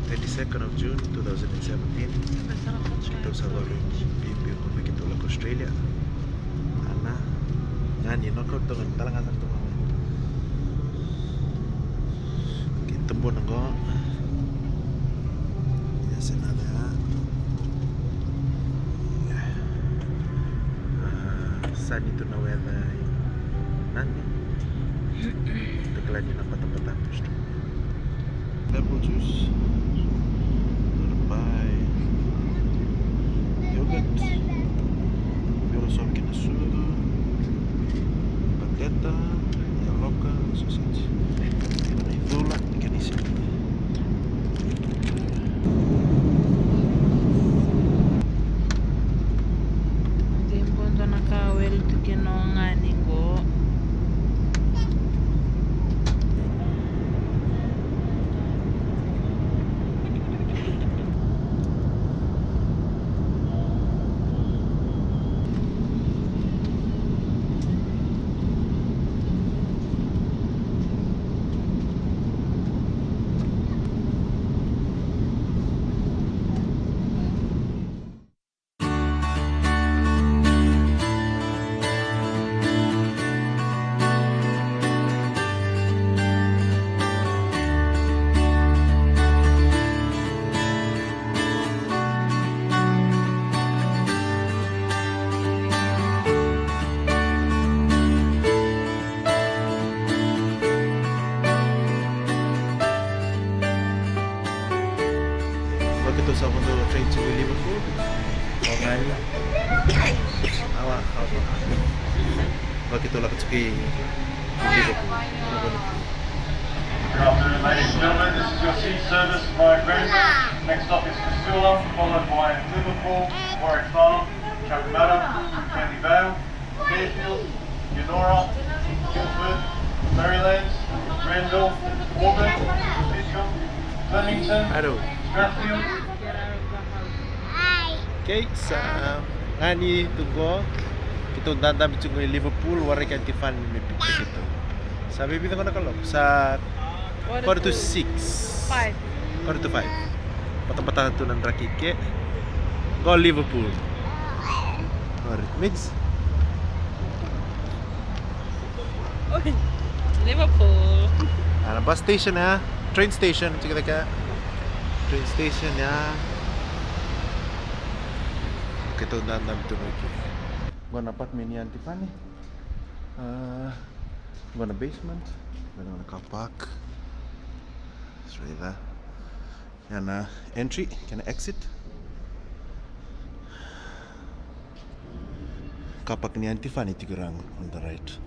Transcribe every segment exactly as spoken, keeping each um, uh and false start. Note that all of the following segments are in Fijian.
Twenty-second of June, two thousand and seventeen. Keitou sa vakarau biubiu qo me keitou lako Australia. Ana, ga ni knockout toka ni dala ga sa toka. Kei tabua na qo. Ia se na cea. Ia. Ah, sa ni tu na weather. Nani? Tekila ni na batabata. Lemon juice. Buy yogurt. Yogurt soft kena sudu. Pateta. Yaloka. Sausage. Kena icula. Kena isili. Dei bodo na ka wele tu kena o ga ni qo. Qo keitou sa vodo train tiko i Liverpool. O ga ni. Awa, awa. Qo keitou lako tiko i Liverpool. Good afternoon, ladies and gentlemen. This is your seat service via Granville. Next stop is Casula, followed by Liverpool, Warwick Farm, Cabramatta, Canley Vale, Fairfield, Kenora, Guildford, Merrylands, Granville, Auburn, Lidcombe, Flemington, Hello. Strathfield. Okay, sa ga ni tu qo, keitou dadabe tiko i Liverpool, warai keitou Tiffany me pika keitou. Sa veivica qo na kaloko? Sa quarter to six. Five. Quarter to five. Batabata tu na draki ke. Qo Liverpool. Alright, mix. Oi. Liverpool. A, na bus station ya. Train station, tiko cake. Train station ya. Keitou dadabe tu mai ke. Qo na apartment ya Tiffany. A, qo na basement. Qo na car park. It's right there. Ya na entry kei na exit. Car park ni Aunty Fanny tiko i ra qo on the right.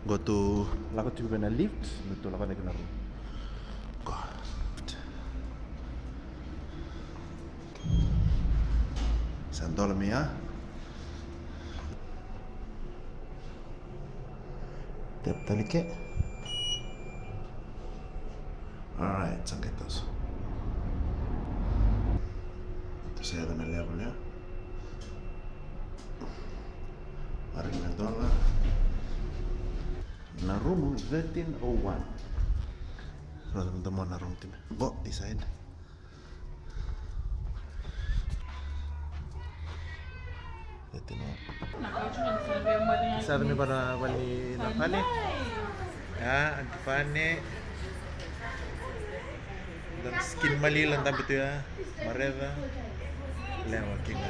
Qo tou lako tiko vei na lift, qo tou lako cake na room. Qo. Sa dola mai ya. Tap tale ke. Alright, sa qai toso. Tou sa yaco na level ya. Ari na dola. Na room thirteen oh one. Sa da mo na room tiko. Qo, this side. Sa da mai vana vale ni Aunty Fanny. Ya, Aunty Fanny. Da skin mali la dabe tu ya. Mareva. Lewa kina.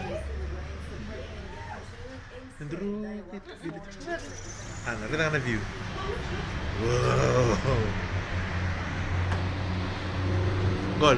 A, na raica ga na view. Wow. Qo.